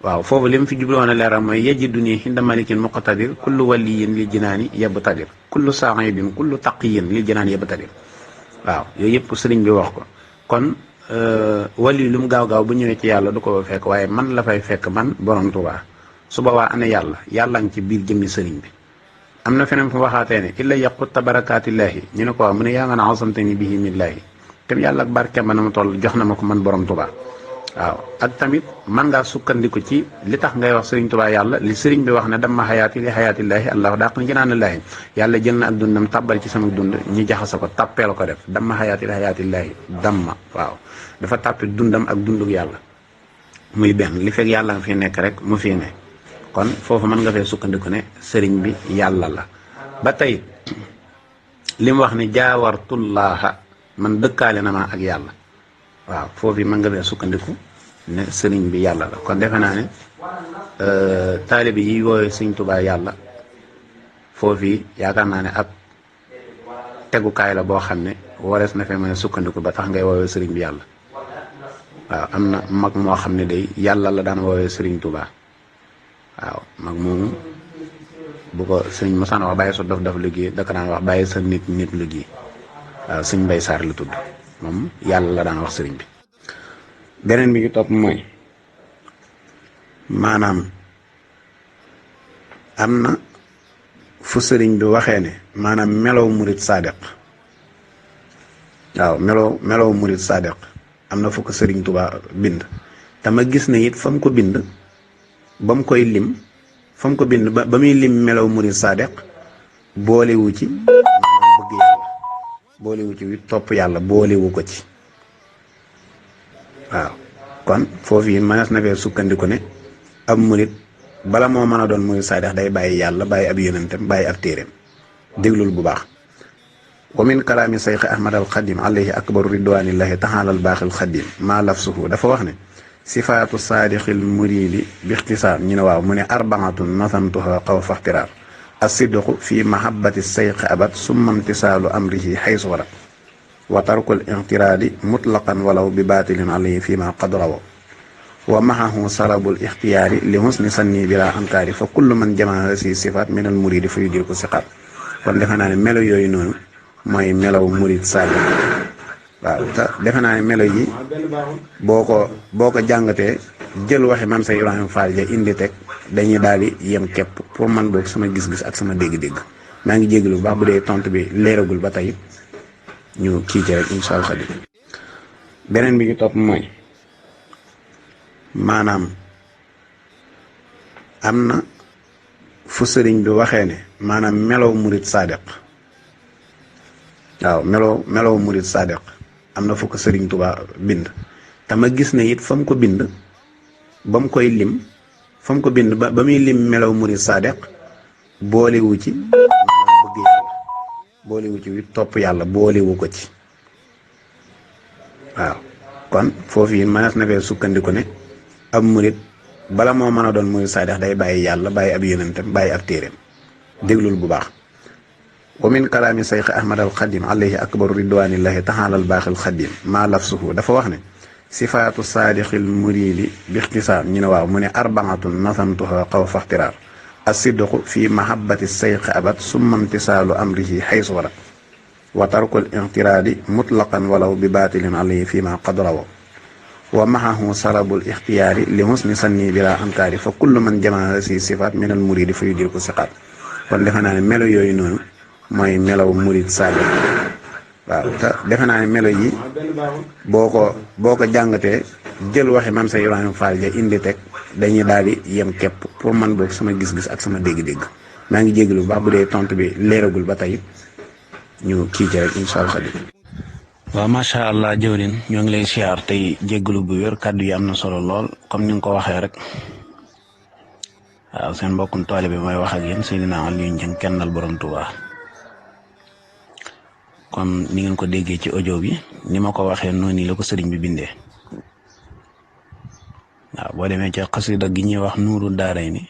waaw foofu li mu fi jubloon a leeral mooy yajiduni hinda malikin muqtadir kullu waliyin lil jinaani yabtadir kullu saa'idin kullu taqiyin lil jinaani yabtadir waaw yooyu yëpp sëriñ bi wax ko kon wali lu mu gaaw gaaw bu ñëwee ci yàlla du ko fekk waaye man la fay fekk man borom Tuubaa su boobaa ana yàlla ngi ci biir jëmmi sëriñ bi. am na feneen fu waxaatee ne illa yaqutta barakaatillaahi ñu ne ko waaw mu ne yaa man asamtani bihi millaahi tam yàlla ak barkeem ba na ma toll jox na ma ko man borom Tuubaa waaw ak tamit man ngaa sukkandiku ci li tax ngay wax sëriñ Tuubaa yàlla li sëriñ bi wax ne damma xayaati li xayaatillaahi allahu daq ni jinaanillaahi yàlla jël na ak dundam tàbbal ci sama dund ñu jaxase ko tàppeel ko def damma xayaati li xayaatillaahi damma waaw dafa tàppe dundam ak dundug yàlla muy benn li fekk yàlla nga fi nekk rek mu fi ne kon foofu mën nga fee sukkandiku ne sëriñ bi yàlla la ba tey li mu wax ne jaawartullaaha man dëkkaale na ma ak yàlla waaw foofu mën nga fee sukkandiku ne sëriñ bi yàlla la kon defe naa ne taalibe yi woowee sëriñ Tuubaa yàlla foofu yaakaar naa ne ab tegukaay la boo xam ne warees na fee mën a sukkandiku ba tax ngay woowee sëriñ bi yàlla waaw am na mag moo xam ne day yàlla la daan woowee sëriñ Tuubaa waaw mag moomu bu ko sëñ Masaan wax bàyyi sa dof daf liggéey da ko daan wax bàyyi sa nit liggéey waaw sëñ Mbay Saar la tudd moom yàlla la daan wax sëriñ bi. beneen bi ñu topp mooy maanaam am na fu sëriñ bi waxee ne maanaam melow murit saadiq waaw melow murit saadiq am na fu ko sëriñ Tuubaa bind te ma gis ne it fa mu ko bind ba mu koy lim fa mu ko bind ba muy lim melaw murid saadiq boolewu ci maanaam bëgg yàlla boolewu ci topp yàlla boolewu ko ci waaw kon foofu yi mënees na fee sukkandiku ne ab murid bala moo mën a doon murid saadiq day bàyyi yàlla bàyyi ab yonentam bàyyi ab téeréem déglul bu baax wa min kalaami sayxi ahmad al xadim alayhi akbaru ridwanillahi taala al baaxil xadim maa lafsuhu dafa wax ne sifaatu saadixil muridi bi ixtisaar ñu ne waaw mu ne arbaatun nasamtuha xaw faxtiraar asidqu fi mahabbati sayxi abad summa imtisaalu amrihi xaysu warat wa tarkul ixtiraadi mutlaqan walaw bi baatilin alayhi fi ma qad rawa wa maxahu salabul ixtiyaari li husni sanni bila ankaari fa kullu man jamaa si sifaat min al muridi fa yudriku siqaat kon defe naa ne melo yooyu noonu mooy melaw murid saadiq waaw te defe naa ne melo yi boo ko jàngatee jël waxi maam say Ibrahima Fall ja indi teg dañuy daal di yem képp pour man boog sama gis-gis ak sama dégg-dégg maa ngi jégalu bu baax bu dee tontu bi leeragul ba tey ñu kii ci rek incha allah. beneen bi ñu topp mooy maanaam am na fu sëriñ bi waxee ne maanaam melow murid saadiq waaw melow murid saadiq am na fu ko sëriñ Tuubaa bind te ma gis ne it fa mu ko bind ba mu koy lim fa mu ko bind ba muy lim melaw murid saadiq boolewu ci maanaam bëgg yàlla boolewu ci topp yàlla boolewu ko ci waaw kon foofu yi mënees na fee sukkandiku ne ab murid bala moo mën a doon murid saadiq day bàyyi yàlla bàyyi ab yonentam bàyyi ab téeréem déglul bu baax wa min kalaami sayxi ahmad al xadim alayhi akbaru ridwanillahi taala al baaxil xadim maa lafsuhu dafa wax ne sifaatu saadixil muridi bi ixtisaar ñu ne waaw mu ne arbaatun nasamtuha xaw faxtiraar asidqu fi mahabbati sayxi abad summa imtisaalu amrihi xaysu warat wa tarkul ixtiraadi mutlaqan walaw bi baatilin alayhi fi ma qad rawa wa maxahu salabul ixtiyaari li husni sanni bila ankaari fa kullu man jamaa si sifaat min al muridi fa yudriku siqaat kon defe naa ne melo yooyu noonu mooy melaw murid saadiq waaw te defe naa ne melo yi boo ko jàngatee jël waxi maam say Ibrahima Fall ja indi teg dañuy daal di yem képp pour man boog sama gis-gis ak sama dégg-dégg maa ngi jégalu bu baax bu dee tontu bi leeragul ba tey ñu kii ci rek incha allah. waaw macha allah jëwrin ñoo ngi lay siyaar tey jégalu bu wér kàddu yi am na solo lool comme ni nga ko waxee rek waaw seen mbokkum toole bi mooy wax ak yéen Seydina Aliou Dieng kennal borom Tuubaa comme ni ngeen ko déggee ci audio bi ni ma ko waxee noonu la ko sëriñ bi bindee waaw boo demee ca xasida gi ñuy wax nuuru daaray ni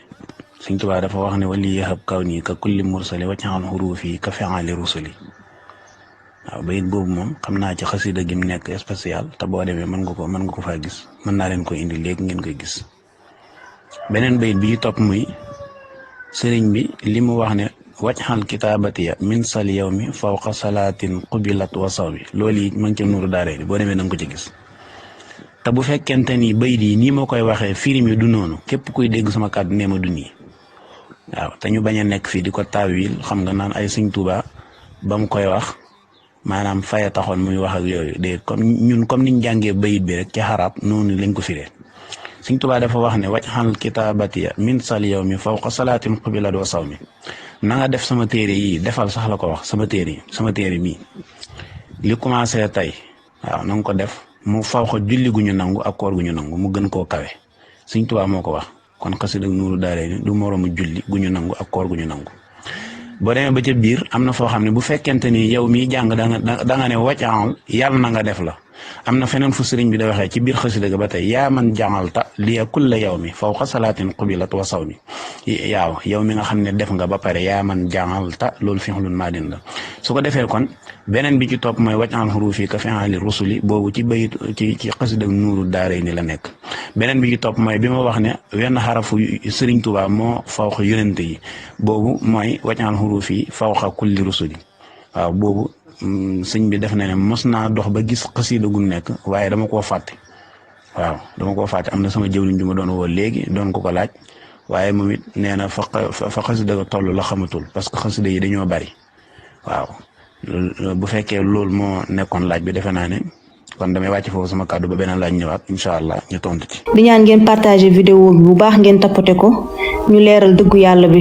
Sëriñ Tuubaa dafa wax ne wali yahab kaw nii ka kulli mursali waccaxal xuruufi ka fi'ali rusuli waaw bayit boobu moom xam naa ci xasida gi mu nekk spécial te boo demee mën nga ko faa gis mën naa leen ko indi léegi ngeen koy gis beneen bayit bi ci topp muy sëriñ bi li mu wax ne wajxal kitaabatiya min sal yawmi fawqa salaatin qubilat wa sawmi loolu yi ma ngi ci nuuru daare ni boo demee da nga ko ci gis. te bu fekkente ni bayit yi nii ma koy waxee firim yi du noonu képp kuy dégg sama kàddu nee ma du nii waaw te ñu bañ a nekk fii di ko taawil xam nga naan ay Sëñ Tuubaa ba mu koy wax maanaam faya taxoon muy wax ak yooyu de comme ñun comme niñ jàngee bayit bi rek ci xarab noonu lañ ko firee. Sëñ Tuubaa dafa wax ne wajxal kitaabatiya min sal yawmi fawqa salaatin qubilat wa sawmi na nga def sama téere yi defal sax la ko wax sama téere mii li commencé tey waaw na nga ko def mu fawqa julli gu ñu nangu ak koor gu ñu nangu mu gën koo kawe Sëñ Tuubaa moo ko wax kon xasida ak nuuru daarayni du moroomu julli gu ñu nangu ak koor gu ñu nangu. boo demee ba ca biir am na foo xam ne bu fekkente ni yow miy jàng da nga ne waccaal yàlla na nga def la am na feneen fu sëriñ bi da waxee ci biir xasida ga ba tey yaa man jàngalta liya kulla yawmi fawqa salaatin qubilat wa sawmi yaaw yow mi nga xam ne def nga ba pare yaa man jàngalta loolu fi'lun maadin la su ko defee kon beneen bi ci topp mooy waccaal xuruufi ka fi'ali rusuli boobu ci bayit ci xasida nuuru daarayni la nekk. beneen bi ci topp mooy bi ma wax ne wenn xarafu sëriñ Tuubaa moo fawqa yonente yi boobu mooy waccaal xuruufi fawqa kulli rusuli waaw boobu sëñ bi def na ne mos naa dox ba gis xasida gu nekk waaye dama koo fàtte am na sama jëwriñ ju ma doon woo léegi doon ko laaj waaye moom it nee na fa xasida ga toll la xamatul parce que xasida yi dañoo bari waaw bu fekkee loolu moo nekkoon laaj bi defe naa ne kon damay wàcc foofu sama kàddu ba beneen laaj ñëwaat incha allah ñu tontu ci. di ñaan ngeen partager vidéo bi bu baax ngeen tapoter ko ñu leeral dëggu yàlla bi.